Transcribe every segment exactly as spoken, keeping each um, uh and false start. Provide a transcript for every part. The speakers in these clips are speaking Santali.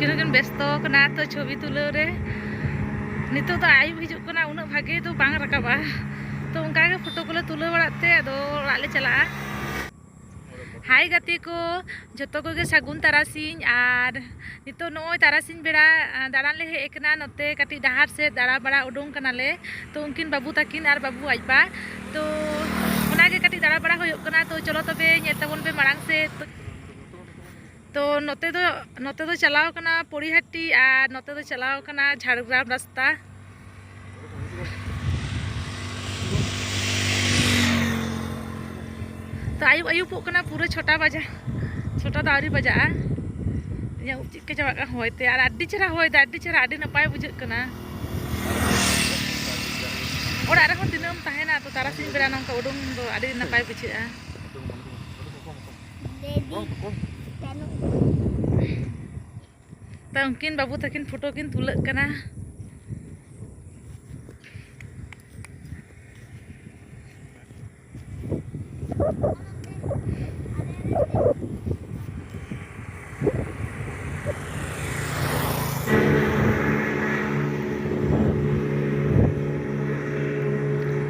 ᱛᱤᱱᱟᱹᱜ ᱜᱟᱱ ᱵᱮᱥᱛᱚ ᱠᱟᱱᱟ ᱛᱚ ᱪᱷᱚᱵᱤ ᱛᱩᱞᱟᱹᱣ ᱨᱮ᱾ ᱱᱤᱛᱚᱜ ᱫᱚ ᱟᱹᱭᱩᱵ ᱦᱤᱡᱩᱜ ᱠᱟᱱᱟ, ᱩᱱᱟᱹᱜ ᱵᱷᱟᱜᱮ ᱫᱚ ᱵᱟᱝ ᱨᱟᱠᱟᱵᱼᱟ᱾ ᱛᱚ ᱚᱱᱠᱟ ᱜᱮ ᱯᱷᱳᱴᱳ ᱠᱚᱞᱮ ᱛᱩᱞᱟᱹᱣ ᱵᱟᱲᱟᱜ ᱛᱮ ᱟᱫᱚ ᱚᱲᱟᱜ ᱞᱮ ᱪᱟᱞᱟᱜᱼᱟ᱾ ᱦᱟᱭ ᱜᱟᱛᱮ ᱠᱚ, ᱡᱚᱛᱚ ᱠᱚᱜᱮ ᱥᱟᱹᱜᱩᱱ ᱛᱟᱨᱟᱥᱤᱧ᱾ ᱟᱨ ᱱᱤᱛᱚᱜ ᱱᱚᱜᱼᱚᱭ ᱛᱟᱨᱟᱥᱤᱧ ᱵᱮᱲᱟ, ᱟ, ᱫᱟᱬᱟᱱ ᱞᱮ ᱦᱮᱡ ᱟᱠᱟᱱᱟ, ᱱᱚᱛᱮ ᱠᱟᱹᱴᱤᱡ ᱰᱟᱦᱟᱨ ᱥᱮᱫ ᱫᱟᱬᱟ ᱵᱟᱲᱟ ᱩᱰᱩᱝ ᱠᱟᱱᱟᱞᱮ᱾ ᱛᱚ ᱩᱱᱠᱤᱱ ᱵᱟᱹᱵᱩ ᱛᱟᱹᱠᱤᱱ ᱟᱨ ᱵᱟᱹᱵᱩ ᱟᱡ ᱵᱟ, ᱛᱚ ᱚᱱᱟᱜᱮ ᱠᱟᱹᱴᱤᱡ ᱫᱟᱬᱟ ᱵᱟᱲᱟ ᱦᱩᱭᱩᱜ ᱠᱟᱱᱟ᱾ ᱛᱚ ᱪᱚᱞᱚ ᱛᱚᱵᱮ ᱧᱮᱞ ᱛᱟᱵᱚᱱ ᱯᱮ ᱢᱟᱲᱟᱝ ᱥᱮᱫ᱾ ᱛᱚ ᱱᱚᱛᱮ ᱫᱚ, ᱱᱚᱛᱮ ᱫᱚ ᱪᱟᱞᱟᱣ ᱠᱟᱱᱟ ᱯᱚᱲᱤᱦᱟᱹᱴᱤ ᱟᱨ ᱱᱚᱛᱮ ᱫᱚ ᱪᱟᱞᱟᱣ ᱠᱟᱱᱟ ᱡᱷᱟᱲᱜᱨᱟᱢ ᱨᱟᱥᱛᱟ᱾ ᱛᱚ ᱟᱹᱭᱩᱵ ᱟᱹᱭᱩᱵᱚᱜ ᱠᱟᱱᱟ, ᱯᱩᱨᱟᱹ ᱪᱷᱚᱴᱟ ᱵᱟᱡᱟ, ᱪᱷᱚᱴᱟ ᱫᱚ ᱟᱹᱣᱨᱤ ᱵᱟᱡᱟᱜᱼᱟ᱾ ᱤᱧᱟᱹᱜ ᱩᱵ ᱪᱮᱫ ᱞᱮᱠᱟ ᱪᱟᱵᱟᱜ ᱠᱟᱱᱟ ᱦᱚᱭ ᱛᱮ, ᱟᱨ ᱟᱹᱰᱤ ᱪᱮᱦᱨᱟ ᱦᱚᱭ ᱫᱟ, ᱟᱹᱰᱤ ᱪᱮᱦᱨᱟ, ᱟᱹᱰᱤ ᱱᱟᱯᱟᱭ ᱵᱩᱡᱷᱟᱹᱜ ᱠᱟᱱᱟ᱾ ᱚᱲᱟᱜ ᱨᱮᱦᱚᱸ ᱛᱤᱱᱟᱹᱜ ᱮᱢ ᱛᱟᱦᱮᱱᱟ, ᱛᱚ ᱛᱟᱨᱟᱥᱤᱧ ᱵᱮᱲᱟ ᱱᱚᱝᱠᱟ ᱩᱰᱩᱝ ᱫᱚ ᱟᱹᱰᱤ ᱱᱟᱯᱟᱭ ᱵᱩᱡᱷᱟᱹᱜᱼᱟ᱾ ᱛᱚ ᱩᱱᱠᱤᱱ ᱵᱟᱹᱵᱩ ᱛᱟᱹᱠᱤᱱ ᱯᱷᱳᱴᱳ ᱠᱤᱱ ᱛᱩᱞᱟᱹᱜ ᱠᱟᱱᱟ᱾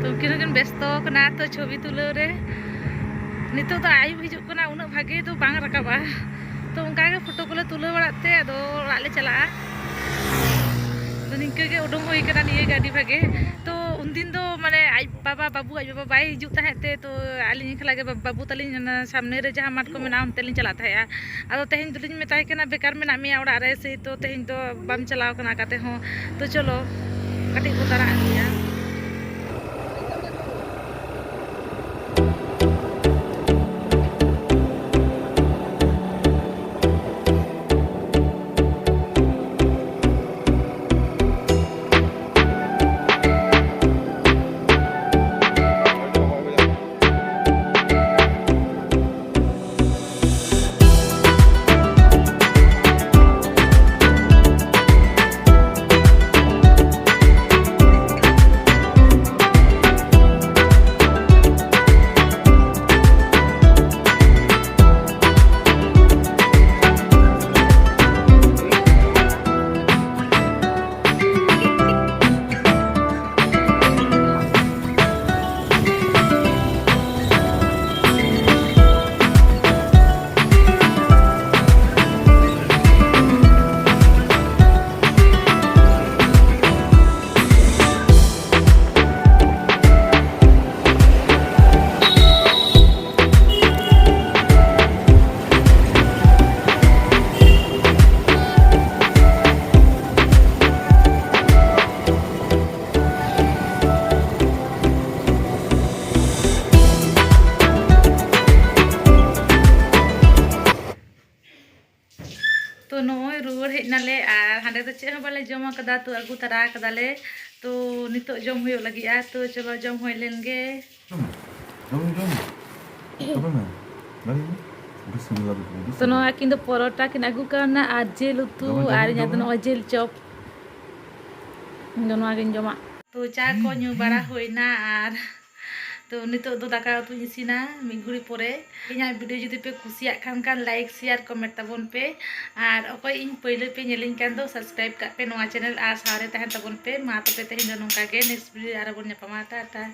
ᱛᱚ ᱩᱱᱠᱤᱱ ᱦᱚᱸᱠᱤᱱ ᱵᱮᱥᱛᱚ ᱠᱟᱱᱟ ᱛᱚ ᱪᱷᱚᱵᱤ ᱛᱩᱞᱟᱹᱣ ᱨᱮ᱾ ᱱᱤᱛᱚᱜ ᱫᱚ ᱟᱹᱭᱩᱵ ᱦᱤᱡᱩᱜ ᱠᱟᱱᱟ, ᱩᱱᱟᱹᱜ ᱵᱷᱟᱜᱮ ᱫᱚ ᱵᱟᱝ ᱨᱟᱠᱟᱵᱼᱟ᱾ ᱛᱚ ᱚᱱᱠᱟ ᱜᱮ ᱯᱷᱳᱴᱳ ᱠᱚᱞᱮ ᱛᱩᱞᱟᱹᱣ ᱵᱟᱲᱟᱜ ᱛᱮ ᱟᱫᱚ ᱚᱲᱟᱜ ᱞᱮ ᱪᱟᱞᱟᱜᱼᱟ᱾ ᱟᱫᱚ ᱱᱤᱝᱠᱟᱹ ᱜᱮ ᱩᱰᱩᱝ ᱦᱩᱭ ᱠᱟᱱᱟ, ᱱᱤᱭᱟᱹ ᱜᱮ ᱟᱹᱰᱤ ᱵᱷᱟᱜᱮ᱾ ᱛᱚ ᱩᱱᱫᱤᱱ ᱫᱚ ᱢᱟᱱᱮ ᱟᱡ ᱵᱟᱵᱟ, ᱵᱟᱹᱵᱩ ᱟᱡ ᱵᱟᱵᱟ ᱵᱟᱭ ᱦᱤᱡᱩᱜ ᱛᱟᱦᱮᱸᱫ ᱛᱮ, ᱛᱚ ᱟᱹᱞᱤᱧ ᱮᱠᱞᱟ ᱜᱮ ᱵᱟ-, ᱵᱟᱹᱵᱩ ᱛᱟᱹᱞᱤᱧ ᱚᱱᱟ ᱥᱟᱢᱱᱮ ᱨᱮ ᱡᱟᱦᱟᱸ ᱢᱟᱴᱷ ᱠᱚ ᱢᱮᱱᱟᱜᱼᱟ, ᱚᱱᱛᱮ ᱞᱤᱧ ᱪᱟᱞᱟᱜ ᱛᱟᱦᱮᱸᱜᱼᱟ᱾ ᱟᱫᱚ ᱛᱮᱦᱮᱧ ᱫᱚᱞᱤᱧ ᱢᱮᱛᱟᱭ ᱠᱟᱱᱟ, "ᱵᱮᱠᱟᱨ ᱢᱮᱱᱟᱜ ᱢᱮᱭᱟ ᱚᱲᱟᱜ ᱨᱮ, ᱥᱮᱭ ᱛᱚ ᱛᱮᱦᱮᱧ ᱫᱚ ᱵᱟᱢ ᱪᱟᱞᱟᱣ ᱠᱟᱱᱟ ᱚᱠᱟ ᱛᱮᱦᱚᱸ, ᱛᱚ ᱪᱚᱞᱚ ᱠᱟᱹᱴᱤᱡ ᱵᱚ ᱫᱟᱬᱟ ᱟᱹᱜᱩᱭᱟ᱾" ᱛᱚ ᱱᱚᱜᱼᱚᱭ ᱨᱩᱣᱟᱹᱲ ᱦᱮᱡ ᱱᱟᱞᱮ ᱟᱨ ᱦᱟᱸᱰᱮ ᱫᱚ ᱪᱮᱫ ᱦᱚᱸ ᱵᱟᱞᱮ ᱡᱚᱢ ᱟᱠᱟᱫᱟ, ᱛᱚ ᱟᱹᱜᱩ ᱛᱟᱨᱟ ᱟᱠᱟᱫᱟᱞᱮ᱾ ᱛᱚ ᱱᱤᱛᱚᱜ ᱡᱚᱢ ᱦᱩᱭᱩᱜ ᱞᱟᱹᱜᱤᱫᱼᱟ, ᱛᱚ ᱪᱚᱞᱚ ᱡᱚᱢ ᱦᱩᱭ ᱞᱮᱱ ᱜᱮ᱾ ᱡᱚᱢ, ᱡᱚᱢ, ᱡᱚᱢ᱾ ᱛᱚᱵᱮ ᱢᱮ᱾ ᱵᱤᱥᱢᱤᱞᱞᱟᱦ, ᱵᱤᱥᱢᱤᱞᱞᱟᱦ᱾ ᱛᱚ ᱱᱚᱣᱟ ᱠᱤᱱ ᱫᱚ ᱯᱚᱨᱚᱴᱟ ᱠᱤᱱ ᱟᱹᱜᱩ ᱠᱟᱣᱱᱟ ᱟᱨ ᱡᱤᱞ ᱩᱛᱩ ᱡᱚᱢ, ᱡᱚᱢ, ᱟᱨ ᱤᱧᱟᱹᱜ ᱫᱚ ᱡᱚᱢ᱾ ᱱᱚᱜᱼᱚᱭ ᱡᱤᱞ ᱪᱚᱯ᱾ ᱤᱧ ᱫᱚ ᱱᱚᱣᱟ ᱜᱤᱧ ᱡᱚᱢᱟ᱾ ᱛᱚ ᱪᱟ ᱠᱚ ᱧᱩ ᱵᱟᱲᱟ ᱦᱩᱭᱱᱟ ᱟᱨ ᱛᱚ ᱱᱤᱛᱚᱜ ᱫᱚ ᱫᱟᱠᱟ ᱩᱛᱩᱧ ᱤᱥᱤᱱᱟ ᱢᱤᱫ ᱜᱷᱩᱲᱤ ᱯᱚᱨᱮ᱾ ᱤᱧᱟᱹᱜ video ᱡᱩᱫᱤ ᱯᱮ ᱠᱩᱥᱤᱭᱟᱜ ᱠᱷᱟᱱ ᱠᱷᱟᱱ like, share, comment ᱛᱟᱵᱚᱱ ᱯᱮ᱾ ᱟᱨ ᱚᱠᱚᱭ ᱤᱧ ᱯᱟᱹᱭᱞᱟᱹ ᱯᱮ ᱧᱮᱞᱤᱧ ᱠᱟᱱ ᱫᱚ subscribe ᱠᱟᱜ ᱯᱮ ᱱᱚᱣᱟ channel ᱟᱨ ᱥᱟᱶᱨᱮ ᱛᱟᱦᱮᱱ ᱛᱟᱵᱚᱱ ᱯᱮ᱾ ᱢᱟ ᱛᱚᱵᱮ ᱛᱮᱦᱮᱧ ᱫᱚ ᱱᱚᱝᱠᱟ ᱜᱮ, next video ᱨᱮ ᱟᱨᱚ ᱵᱚᱱ ᱧᱟᱯᱟᱢᱟ᱾ ᱴᱟᱴᱟ᱾